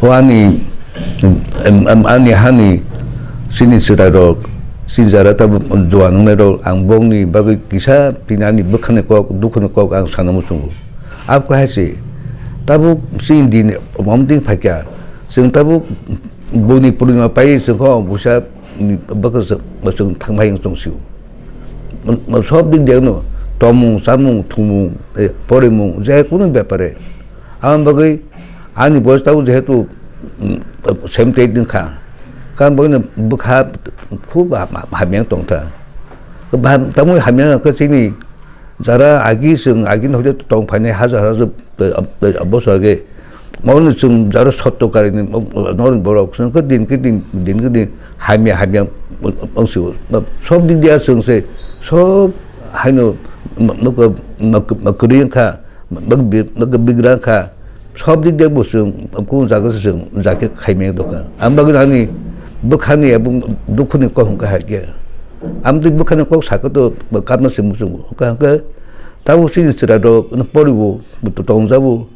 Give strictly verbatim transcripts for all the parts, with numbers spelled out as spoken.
O ani, em, em, ani hani chini chwrairok, chini jara tabuk juan wngnairok, ang bongni bagwi kisa tini ani bwkhani kok, dukhuni kok ang sana muchungo. Abo khe hai se, tabuk chini din omtwi phaikha, chwng tabuk buini purnima paiwi chwngkho busa ni bwkha chwng thangmai wng chwng sio. Sob dik diya no, tongmung, chamung, thumung, eh, porimung, je kunu bepare. Aboni bagwi ani boyes tabuk jehetu, mm, seventy eight wngkha. Aboni bagwi no bwkha khub ha-, ha-, hamya wng tongkha. Ba-, tamo hamya wngkha chini jara agi chwng agi no tong phainai hajar hajar, eh, eh, bosor age. Mawni chwng jara sotto karini, eh, norni borok chwng khe din khe din, din khe din hamya hamya wng sio. Sob dik diya chwng se sob haino ma-, ma-, ma-, ma-, kwrwi wngkha. Bag bi-, bag bigra kha, sob dik de bo chwng, kung jaga se chwng, jake khaimya doka. Ang bagwi ani bwkhani abo dukhuni kok hwnkha hai khe. Ang twi bwkhani kok sakha to, bo kapna se muchungo. Hwnkha hwnkhe, tabuk chini chwrairok, no poribo, bo to tongjago.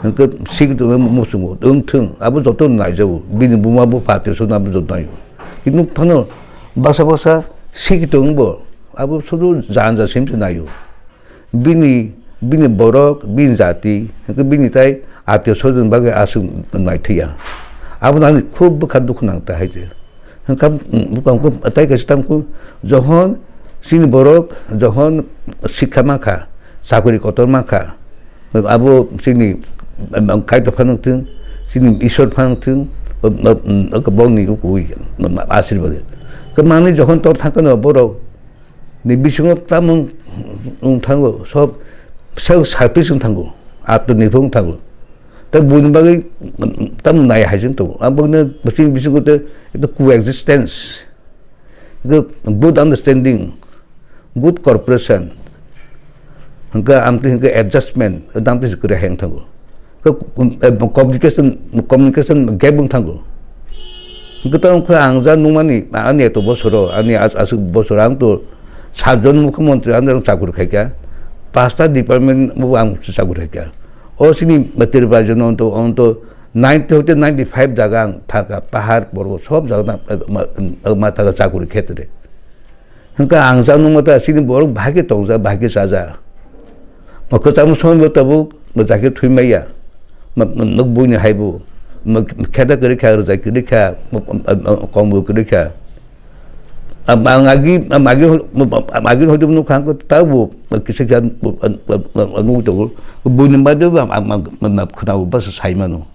Hwnkhe sikhi tongna muchungo, wng thwng, abo joto naijago. Bini buma bo pati sona abo joto naio. Kintu phano baksa baksa sikhi tongbo, abo sudu janja sim se naio. Bini, bini borok, bini jati, hwnkhe bini tai atio sojon bagwi aswk nai thwiya. Abono ani khub bwkha dukhu nang ta hai se. Hwnkha, mm, bwkha hwnkhe tai kaisa tamo khe, johon chini borok, johon sikha mankha, chakuri kotor mankha, abo chini, mm, Kaitor phano thwng, chini Ishwar phano thwng, mm, mm, bongni ukui, mm, asirwadi. Khe manwi johon tor thangkhano borok, ni bisingo tamo wng thango, sob self service wng thango, atmonirbhor wng thango. Tei buini bagwi tamo nai hai se wng tongo. Ang bokno chini bisingo te ekta coexistence, ekta good understanding, good cooperation, hwnkhe amtwi hwnkhe adjustment, ekta amtwi se kwrwi hai wng thango. Khe, eh, communication, communication gap wng thango. Hwnkhe tamo khe ang ja nukmani, ani eto bosoro, ani as-, aswk bosoro ang to satjon mukhyamantri under o chakri khaikha, pasta department bo ang chakri khaikha. O chini Tripura rajyo no onto, onto ninety hoite ninety five jaga ang thangkha, pahar, porbo, sob jaga ma, ma, ma thangkha chakri khetre. Hwnkhe ang jak nukma ta chini borok bahai khe tongjak, bahai khe chajak. Ma kwchangma somoi bo tabuk bo jakhe thwi maya. Ma, ma, nok buini hai bo. Ma kheda kwrwi kha, rwjai kwrwi kha, ma, ma, ma, kong bo kwrwi kha. Am, ang agi, am agi, am agi hoide bo nukha ang ta bo kisa kisa nugwi tongo. Buini baide bo ang, ang, ang, ang khwnao bwsa sai mano.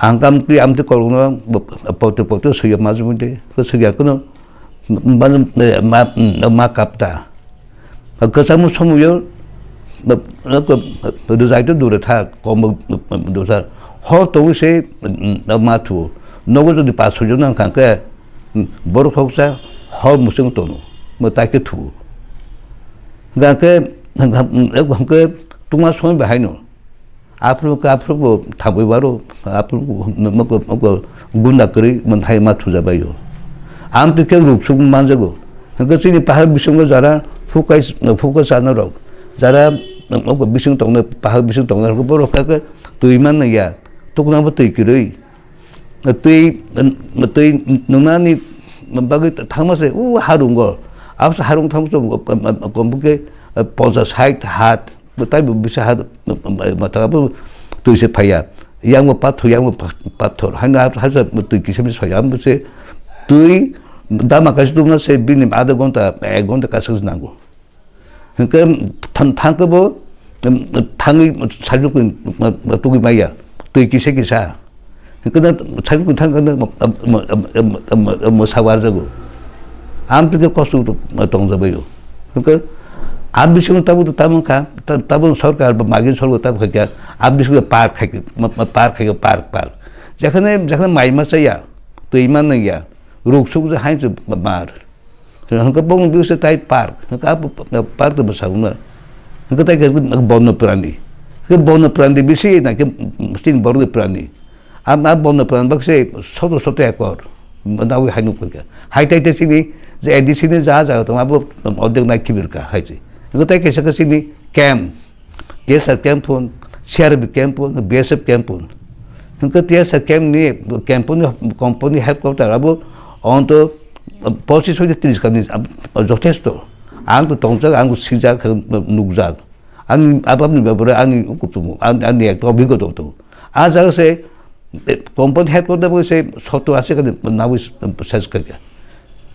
Ang kam twi amtwi kolokno pote pote swiya majwmwide, swiya kheno ma, ma, ma kapta. Kwchangma somoyo rwjai to dure tha, kom dosa. Hor tongwi se ma thu. Nogo jodi pas soi jon wngkha khe, borok khoksa hor mwswk tono, mo tai khe thu. Hwnkhe, hwnkhe tungma somoi bai haino. Aphuru khe aphuru bo thangwi baro, aphuru moko, moko gunda kwrwi manthai ma thujabaio. Amtwi khe ruksuk manjago. Hwnkhe chini pahar bisingo jara phukai, phukai chanarok, jara moko bising tongnai, pahar bising tongnai rok borok khe twi manliya, tuknabo twi kwrwi. Twi, twi nungnani bagwi thangma se, o harungo. Abose harung thangma se, kombuke ponchas sait hat. Bo tai bo bisa ha, matha bo twi se phaiya. Yang bo pathor, yang bo pa-, pathor. Haino ha, ha, twi kisa misa soya. Amo se twi dama kaisa tuma se bini adha ghonta, ek ghonta kaisa nango. Hwnkhe than-, thangkhe bo, thangwi sajwk tugwi maya. Twi kisa kisa. Hwnkhe no thangwi thangkhe no mwsa warjago. Amtwi khe kosto tongjabaio. Hwnkhe a bisingo tabuk tamo wngkha, ta-, tabuk sorkar ba magin sorkar tabuk khaikha, a bisingo park khaikha, ma-, ma-, park khaikha, park, park. Jekhane, jekhane mai ma chaya, twi ma nangya, ruk suk je hain se mar. Hwnkhe bongni bisingo tai park, hwnkhe a park twi bwsa wngma. Hwnkhe tai khe bono prani. Hwnkhe bono prani bisi na khe chini borokni prani. Am, a bono pran bakse soto soto ekor. Nawi hai nukha. Hai tai te chini je A D C ni ja ja tong abo ordek nai kibir ka hai chi. Ngo tai kaisa ka chini camp. K S R camp phun, C R B camp phun, B S F camp phun. Hwnkhe T S R camp ni, camp ni company headquarter abo onto pochis hoite tris kani jothesto. Ang to tongjak, ang to sijak, nukjak. Ani ababni bebare ani kutumu, ani, ani ekta obhigota kutumu. A jaga se, eh, company headquarter bo se sotto asi kani nawi ses kaka.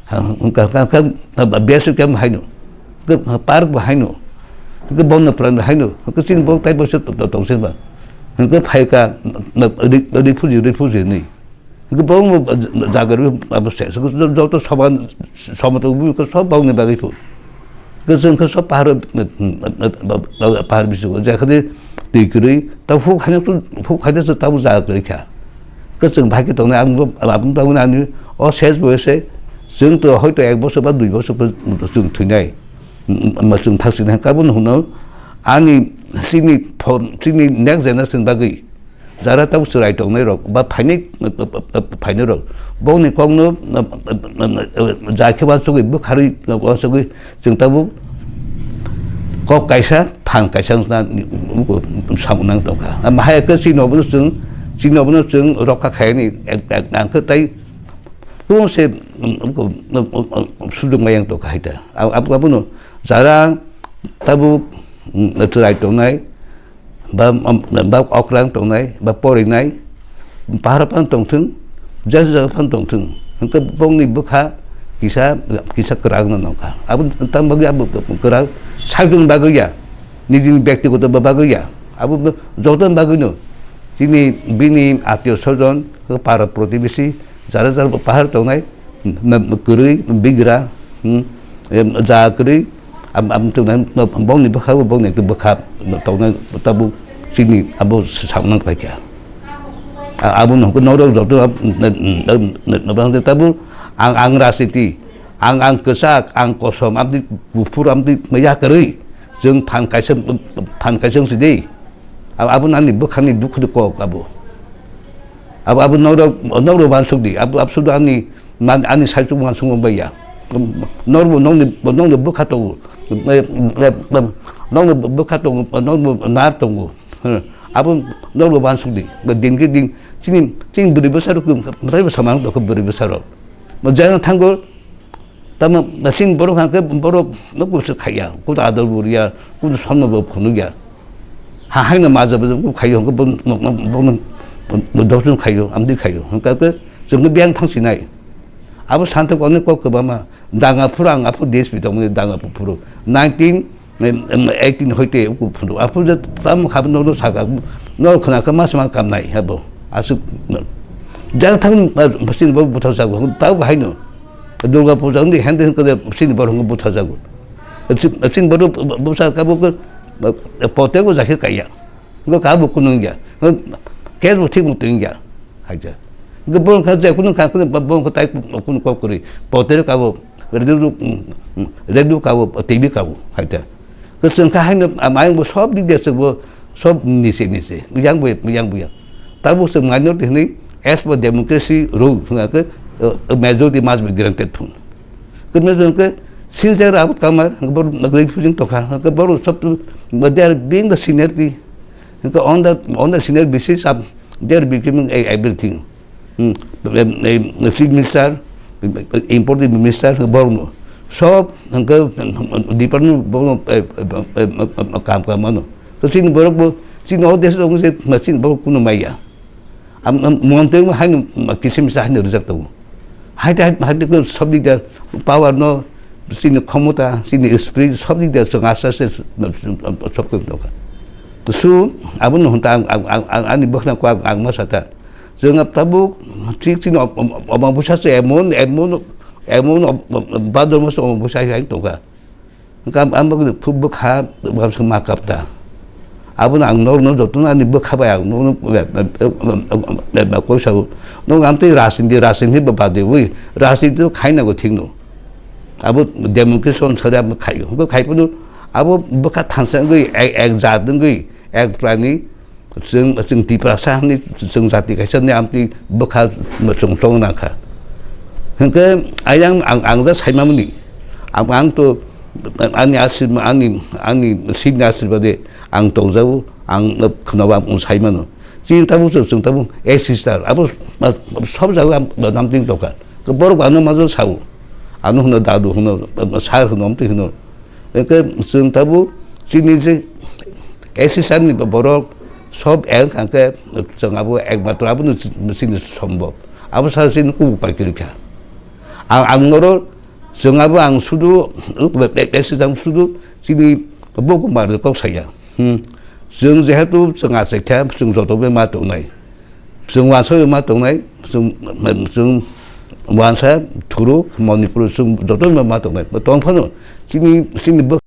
Ha, ha, ha, ha, ha, ha, basic camp haino. Ke park bo haino. Ke bonna pran haino. Ke chini bo tai bo se to, to, tongse ba. Ke phaika, na, ri, ri phuji, ri phuji ni. Ke bo mo jaga ri abo se. Ke jo, joto soban, somoto bu ke sob bongni bagwi phu. Ke jeng ke sob pahar, pahar bisi. Jakhade twi kwrwi, ta phuk haino tu, phuk haino se tabu jaga kwrwi kha. Kwchwng bai khe tongnai, ang bo, aboni bagwino ani o ses bo se, chwng to hoito ek bosor ba dui bosor pore chwng thwinai, chwng thaksinai, kabun hwno ani chini phon, chini next generation bagwi jara tabuk chwrai tongnai rok ba phainai, phainai rok bongni kokno ja khe uansugwi bwkharwi uansugwi chwng tabuk kok kaisa phan kaisa wngna samung nang tongkha. Ama hai khe chini obono chwng, chini obono chwng rokha khaini, ang khe tai tong se, sujung mayang tongkha hai ta. Abo, abono jara tabuk chwrai tongnai, ba, ba okrang tongnai, ba porinai, pahar phano tongthwng, jesa jaga phano tongthwng, hwnkhe bongni bwkha kisa, kisa kwrak no nongkha. Abo tamo bagwi abo kwrak sakjong bagwi ya, nijini byaktigoto ba bagwi ya, abo joto bagwi no chini bini atio sojon, para protibesi, jara jara pahar tongnai, kwrwi, bigra, hmm, em, ja kwrwi, am, am, tongnai, bongni bwkha, bongni bwkha tongnai, tabuk chini abo samung nang paikha. A-, abo nokho norok joto, tabuk ang, ang rajniti, ang, ang kwchak, ang kosom, amtwi kuphur, amtwi ya kwrwi, chwng phan kaisa, phan kaisa wngsi de. Abo, abo nani bwkhani dukhu de kok abo. Abo, abo norok, norok uansuk di. Abo, abo sudu ani, man, ani saichung uansuk bai ya. Norok, nokni, nokni bwkha tongo. Nokni bwkha tongo, nokni nar tongo. Abo norok uansuk di. Din khe din, chini, chini bwrwi bwsarok, mwtai bwsa manok tongkha bwrwi bwsarok. Jang thango, Tamo, chini borok hwnkhe borok no kusu khaiya, kusu ador buriya, kusu somno bo phunukya. Ha, haino maja bo khaiyo, hwnkhe bo, bo, bo, bo, bo dosun khaiyo, amdi khaiyo. Hwnkhe khe chwng khe biyang thangsinai. Abo santok onek kok kwbangma, danga phuru ang aphuru D S P tongmani danga phuru. Nineteen, Em, em, eighteen hoite uku phunuk. Aphuru je tamo kha, no, no saka, no khna kha, ma sama kam nai, abo. Asuk, no. Jang thang, ma, ma, sini bo butha jago, tao bahai no. Durga puja ni hende hende sini bo hung butha jago. Sini, sini bo butha ka bo ko, pote ko jakhe kaya. Bo ka bo kunung ya. Kes bo thik mo tuing ya. Haja. Bo ka je kunung ka, kunung bo ka tai kunung ko kuri. Pote ka bo, radio, mm, mm, radio ka bo, T V ka bo, haja. Kwchwng kha haino, ah, mayung bo sob dik de swk bo, sob nise nise. Yang bo, yang bo yang. Tabuk swk minority hinwi, as per democracy rule, hwnga khe, uh, majority must be granted thung. Khe majority khe, since they are out comer, hwnga khe bo, nagri phujing tokha, hwnga khe bo sob, but they are being the seniority. Hwnga khe on the, on the senior basis of they are becoming a, everything. Hmm. Em, em, Chief Minister, Important Minister, borokno. Sob, hwnkhe, department borokno, eh, eh, eh, eh, kam, kam mano. To chini borok bo, chini o desh rok se, chini borok kuno maya. Am, am, montri mo haino, kisim sa haino rijak tongo. Haite, haite, haite ko sob dik da power no, chini khomota, chini spirit, sob dik da chwng aste aste sob khe tongkha. To su, abono hwnta ang, ang, ang, ang, ani bwkhna ko ang, ang ma sata. Chwng tabuk thik chini om-, om-, omobwsa se emon, emon, emon om-, om-, bhador maso omobwsa hai tongkha. Hwnkhe ang, ang bwkha, bwkha ma kapta. Abono ang norokno jotono ani bwkha bai ang norokno koisa o. Norok ang tei rajniti, rajniti ba badewi, rajniti khaina go thikno. Abo democracy sari abo khaio. Hwnkhe khaiphano abo bwkha thansa wngwi, ek, ek jat wngwi, ek prani, Chwng, chwng Tiprasa hinwi chwng jati kaisa ni amtwi bwkha chwng chong nang kha. Hwnkhe ayang ang, ang ja saimamani. Ang, ang to ani asirma-, ani, ani sibni asirba de ang tongjago, ang khwnao ang saimano. Chini tabuk chwng, chwng tabuk A C star, abo, abo sob jaga am-, namtwing tongkha. Borok ano majo sao. Ano hwno dadu hwno, sir hwno, amtwi hwno. Hwnkhe chwng tabuk chini je A C star ni borok sob ek hwnkhe chwng abo ekmatro abono chini sombok. Abo sa chini kubuk pai kwrwi kha. Ang, ang noro Chwng abo ang sudu, sudu chini bo kumar kok saya. Hmm. Chwng jehetu chwng achai kha, chwng joto bai ma tongnai. Chwng wansa bai ma tongnai, chwng, chwng wansa, thuruk, Manipur, chwng joto bai ma tongnai. Tong phano chini, chini bo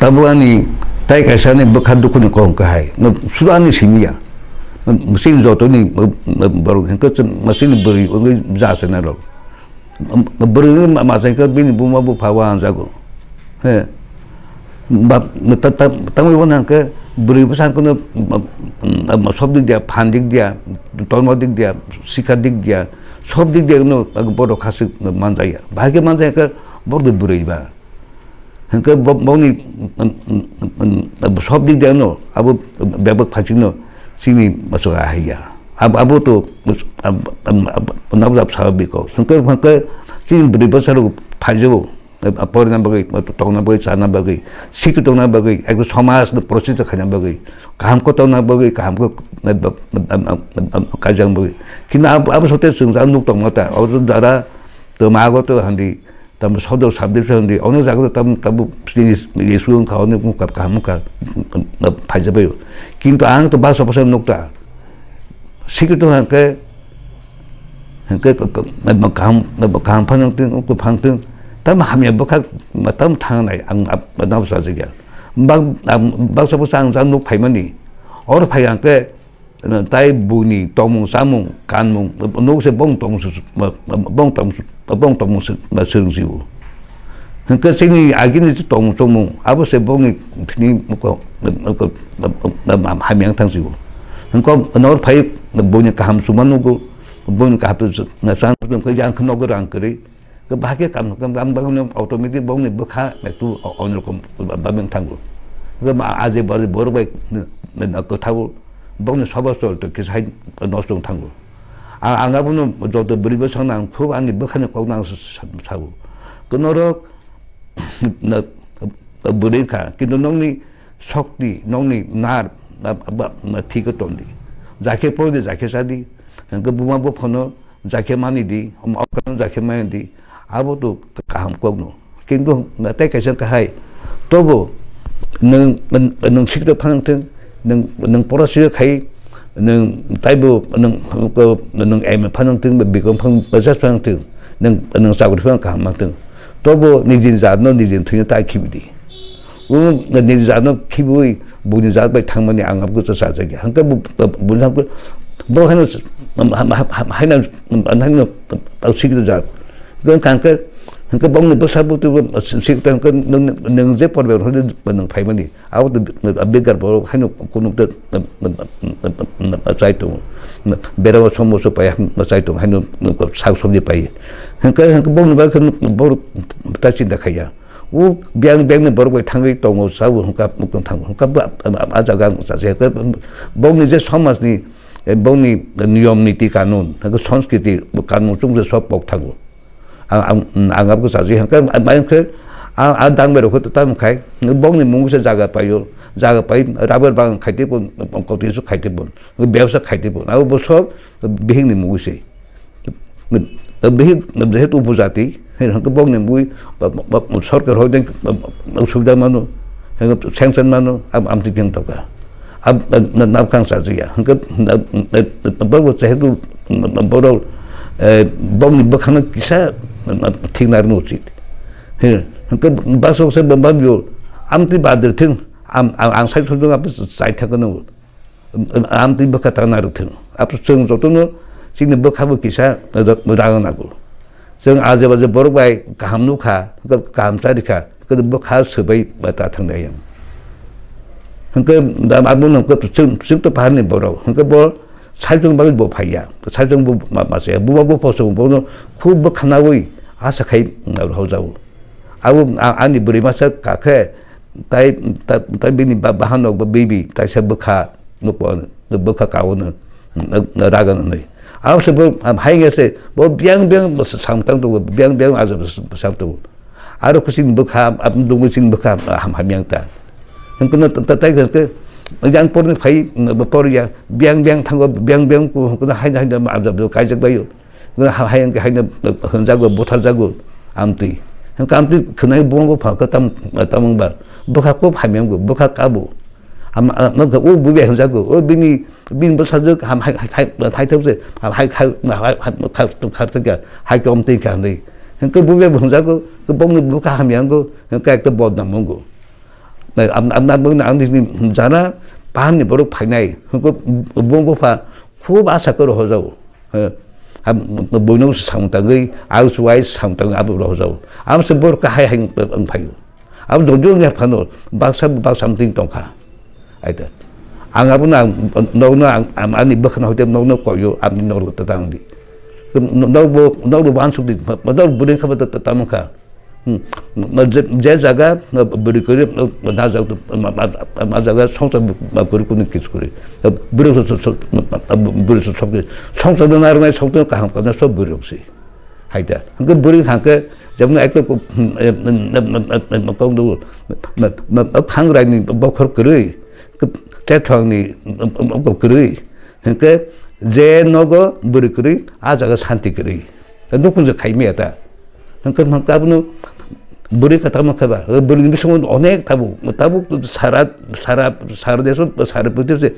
Tabuk ani tai kaisa ni bwkha dukhu ni kok kahai. Suda ani simi ya. Sini joto ni borok hwnkhe chwng, sini bwrwi wngwi ja se na rok. Bwrwi ma-, machai khe bini buma bupha o anjago. He. Ba, ta, ta, tangwi bo nang khe bwrwi bwsa kono, ma, ma, ma, sob dik dia, phan dik dia, tormo dik dia, sikha dik dia, sob dik dia no borok khasik manjaya. Bahai khe manjaya khe borok de bwrwi ba. Hwnkhe bo-, boni, mm, mm, mm, mm, sob dik de ano, abo bebak phaichingno chini maso ahaiya. Ab-, abo to, ab-, ab-, ab-, nabjab sababiko. Hwnkhe, hwnkhe chini bwrwi bwsarok phaijago. Ab-, porina bagwi, tongna bagwi, chana bagwi, sikhi tongna bagwi, ekdom somaj no prochito khaina bagwi, kaham ko tongna bagwi, kaham ko, ab-, ab-, kajang bagwi. Kintu ab-, abo sote chwng jak nuk tongma ta, abo to dara, to mago to handi, Tamo sodor subdivision di, onek jaga tam, tamo chini issue wngkha, onek wngkha, kaham wngkha, phaijabaio. Kintu ang to basa basa nukta. Sikito hwnkhe, hwnkhe, kaham, kaham phano tong, phano tong, tamo hamya bwkha, tamo thangnai, ang nabo sajagya. Bak, baksa bwsa ang jak nuk phaimani. Oro phai hwnkhe, Tai buini tongmung, chamung, kanmung, nuk se bong tongmung se, bong tongmung, bong tongmung se, swrwng sio. Hwnkhe chini agini tongmung, chamung, abo se bongni thini hamya wng thang sio. Hwnkhe nor phai buini kaham chuma nugo, buini kaham chan, hwnkhe yang khe nogo rang kwrwi. Bahai khe kam, kam, kam, kam automatic bokni bwkha ektu o-, onrokom ba-, babeng thango. Hwnkhe ma aje baje borok bai n-, n-, kwthao bokni sobo chorito kisa hai nosto wng thango. A-, ang abono joto bwrwi bwsakno ang khub ani bwkhani kokno ang sa-, sa-, sao. Khe norok bwrwi kha, kintu nokni sokti, nokni nar ba, ba, ba, thik tongdi. Jakhe pordi, jakhe sadi. Hwnkhe buma buphano jakhe mani di, omo okano jakhe mani di, abo to kaham kokno. Kintu tei kaisa kahai, tobo nwng, nwng sikto phanang thung, nwng, nwng porasio khai, nwng taibo nwng, nwng M A phanang thung, B Com phanang, B S phanang thung, nwng, nwng chakri phanang kaham mang thung. Tobo nijin jatno nijin thwino ta khibi di. O nini jatno khibui, buini jat bai thangmani ang abo kwchajak ya. Hwnkhe bo, bo, bo, bo haino, haino, haino sikri jat. Hwnkhe hwnkhe bongni bwsa bo twibo sikri hwnkhe nwng, nwng je porbe hwnwi nwng phaimani. Abo to begar borok haino kunuk de chai tongo. Berao somoso pai chai tongo, haino sak sobji pai. Hwnkhe, hwnkhe bongni bagwi borok ta chinta khaiya. O biyang, biyangni borok bai thangwi tongo, sabo hwnkha, muktwng thango. Hwnkha bo, a, a jaga ang sachi, hwnkha bokni je somajni, eh, bokni niyom niti kanun, hwnkha sanskriti kanun chwng je sob pok thango. Ang, ang, ang abo sachi, hwnkha ang, ang, ang, ang dang berok hwnkha tamo khai, bokni mungwi se jaga paio, jaga pai, rubber bagan khaite pun, koti su khaite pun, bebsa khaite pun. Abo bo sob bihikni mungwi se. Bihik, jehetu upojati, hwnkhe bokni mui, ba, ba, ba, sorkar hoi deng, ba, ba, subida mano, hwnkhe sanction mano, am, amtwi phiyang toka. Ab, na, na, nabkang chajakya. Hwnkhe, na, na, na, borok jehetu, na, na, borok, eh, bokni bwkhano kisa, na, na, thik narwkna uchit. He, hwnkhe basok se ba, ba, bio, amtwi bader thung, am, am, ang sai thung, am, sai thang nang. Amtwi bwkha ta narwk thung. Abo chwng jotono chini bwkha bo kisa rang nago. Chwng aje baje borok bai kaham nukha, kaham charikha, bwkha swbai ba ta thangnai ang. Hwnkhe da abo no hwnkhe chwng, chwng to paharni borok. Hwnkhe bo saichung bagwi bo phaiya. Saichung bo ma-, masa ya. Buba bo poso bo no khub bo khnaui asa khai rohorjago. Abo a-, ani bwrwi masa kakhe tai, ta-, tai bini ba-, bahanok ba bibi taisa bwkha nukwa bwkha kaono raga nwnwi. Abo se bo hai ya se bo biang biang samtang tu biang biang aja samtang. Aro kusin bwkha, ap-, dungu sin bwkha, ham, hamyang ta. Hwnkhe no ta, ta, tai hwnkhe, yang porni phai, por ya, biang, biang thango, biang, biang ku, hwnkhe no haino, haino ma abjab do kaijak baio. Hwnkhe ha, hai hwnkhe haino hwnjago, butharjago, amtwi. Hwnkhe amtwi khwnai bongo pha khe tam, tam wngba. Bwkha kub hamyang go, bwkha kabo. Am, am, am, o bubai hwnjago, o bini, bini bwsajwk ham hai, hai, hai, hai thok se, ham hai, hai, hai, hai, khai, khai thok ya, hai kom twi kha hwnwi. Hwnkhe bubai bo hwnjago, khe bongni bwkha hamya wngo, hwnkhe ekta bodnam wngo. Nai, am, am, am, ang nini jana pahamni borok phainai, hwnkhe bongo pha khub asa khe rohorjago. He, am, buino samung tangwi, housewife samung tangwi abo rohorjago. Amo se borok khe hai hai wng phaio. Abo jodi wngya phano baksa baksa amtwing tongkha. Aita. Ang abono ang nokno ang ang ani bwkhano hoite nokno koyo aboni nok ta tang di. Nok bo nok bo bansuk di nok bwrwi kha ta tang kha. Hmm. Je je jaga bwrwi kori na jak ma jaga songsa kori kuni kis kori. Bwrwi bwrwi songsa na rwnai songsa kaham kaham sob bwrwi si. Hai da. Hwnkhe bwrwi hwnkhe jemon ekta kok, em, em, kok do, ma, ma, ma, khangraini bokhor kwrwi, tethongni bokhor kwrwi. Hwnkhe je nogo bwrwi kwrwi, a jaga santi kwrwi. Nukung je khaimaya ta. Hwnkhe hwnkhe abono bwrwi kha tamo khe ba, bwrwini bisingo onek tabuk, tabuk sara, sara, sara deso, sara pwtwi se,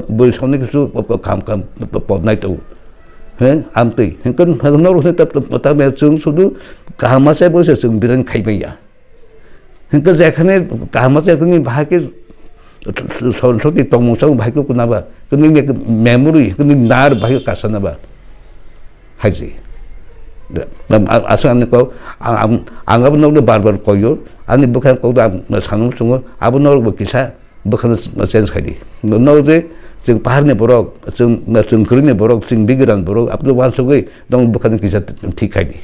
bwrwi songni kisu kam, kam, podnai tongo. He, amtwi. Hwnkhe norok hwnwi ta, ta, ta, ta, chwng sudu kaham ma se bo se chwng birani khai manya. Hwnkhe jekhane kaham ma se khani bahai khe son soti tongmung chang bahai khe kuna ba. Kini memory, kini nar bahai khe kasana ba. Haji. Aswk ani kok, ang, ang, ang abo nokno bar bar koyo. Ani bwkha kok ang sanung chungo. Abo norok bo kisa bwkhano change khai di. Nok je chwng paharni borok, chwng, chwng kwrwini borok, chwng bigiran borok, aboni uansugwi nok bwkhano kisa thik khai di.